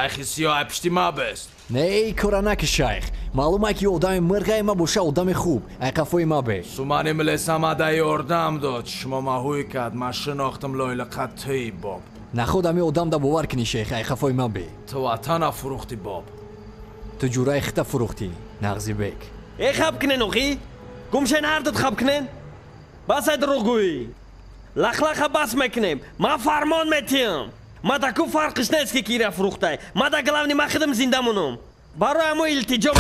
Шайхи сиёҳ ай пишти ма бест. Не, эй кора наки, шайх. Маълум ай ки одами мирғай ма боша, одами хуб. Ай қафои ма бе. Сумани милесам ада ёрдам дод. Шумо маҳуй кард, ман шинохтам лойлиқа туи, боб. Наход ами одам да бовар кунӣ, шейх, ай қафои ма бе. Ту ватана фурӯхтӣ, боб. Ту ҷураи хита фурӯхтӣ, Нағзибек. Э, хаб кунен, охи? Гумшен, ҳардут хаб кунен? Бас ай дурӯғгӯӣ. Лахлаха бас мекунем. Ман фармон метиҳам. Ма да ку фарқиш нест, ки кира фурӯхтай. Ма да главный ма худам зинда монам. Барои ҳамо илтиҷо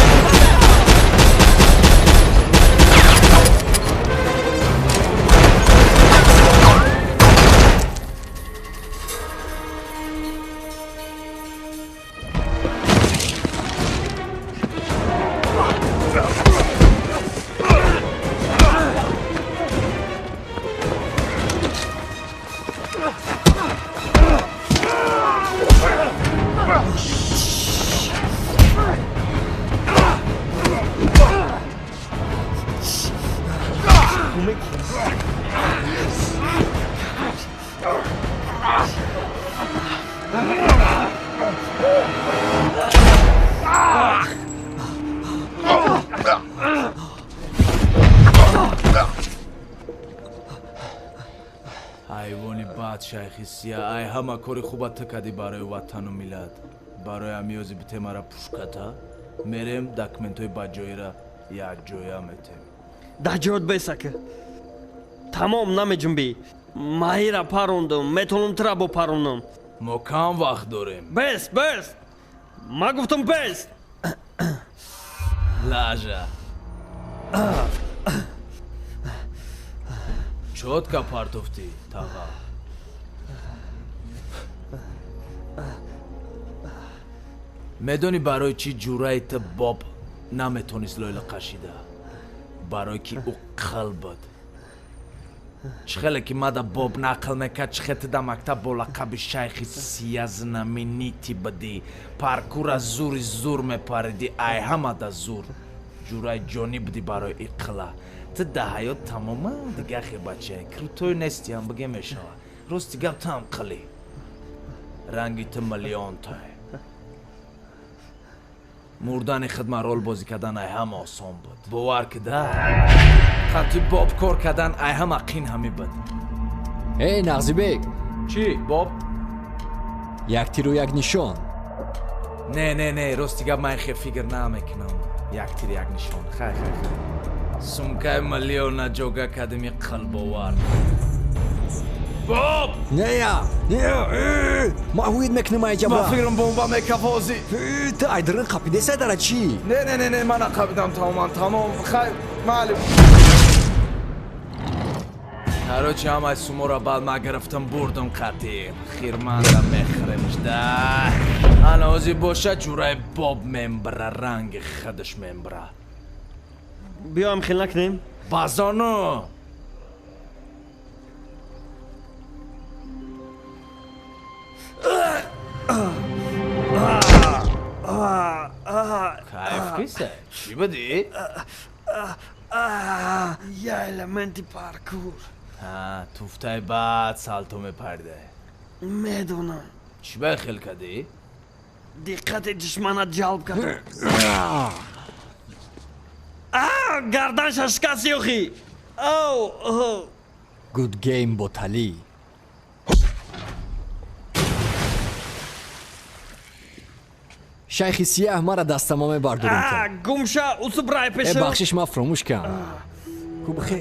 Ҳайвони бад, шайхи сия, ай ҳама кори хуба ту кардӣ барои ватану миллат. Барои амиёзи бите мара пушката мерем, документҳои баҷоира якҷоя метем. Да ҷоят бесака. Тамом, намеҷунбӣ. Маҳира парондум, метавонам тура бопаронам. Мо кам вақт дорем. Бес, бес, ма гуфтам, бес. Лажа. Чётко партофтӣ, таға. Медонӣ, барои чӣ ҷураи ту боб наметонист лойла қашида? Барое ки ӯ қил буд. Чӣ хеле ки мада боб нақл мекард, чӣ хел ту дар мактаб бо лақаби шайхи сия знаменитый будӣ, паркура зури зур мепаридӣ, ай ҳамада зур ҷураи ҷонӣ будӣ. Барои иқла ту дар ҳаёт тамоман дигар хел бачае крутой нестиам, биге мешавад. Рости гап, ту ҳам қилӣ, ранги ту миллионтай. Мурдани хидмат рол бозӣ кардан ай ҳама осон буд, бовар кида. Хати боб кор кардан ай ҳама қин ҳами буд. Эй, Нағзибек! Чӣ, боб? Як тиру як нишон. Не, не, не, рости гап, ман хел фикр намекунам. Як тир, як нишон. Хай, хай, хай, сумкаи миллиона ҷога кардими, қилбовар, боб. Нея, не, ма ҳуид мекунам айҷаба. Ман фикрам, бомба мекафозӣ. Ту айдрин қапидеса дара чӣ? Не, не, не, не, ман нақапидам, тамоман, тамом. Хай, майли. Короче, ҳамаи суморо баъд ман гирифтам, бурдум қатӣ хирманда, мехӯремш да. Ана ҳозир боша, ҷураи боб мембра, ранги худаш мембра. Биёам, хел накунем. Базону. Кайф киса? Чӣ будӣ? Я элементи паркур. Туфтаи баъд салто мепарде. Медонам. Чӣ бай хел кардӣ? Диққати душманат ҷалб кард. Гарданша шикаст, ёхи. Good game, ботали. Шайхи сияҳ, мара дастама мебардорем. Гумша, усуб рай пеша. Бахшиш, ман фуромӯш кардам. Хуб, хе.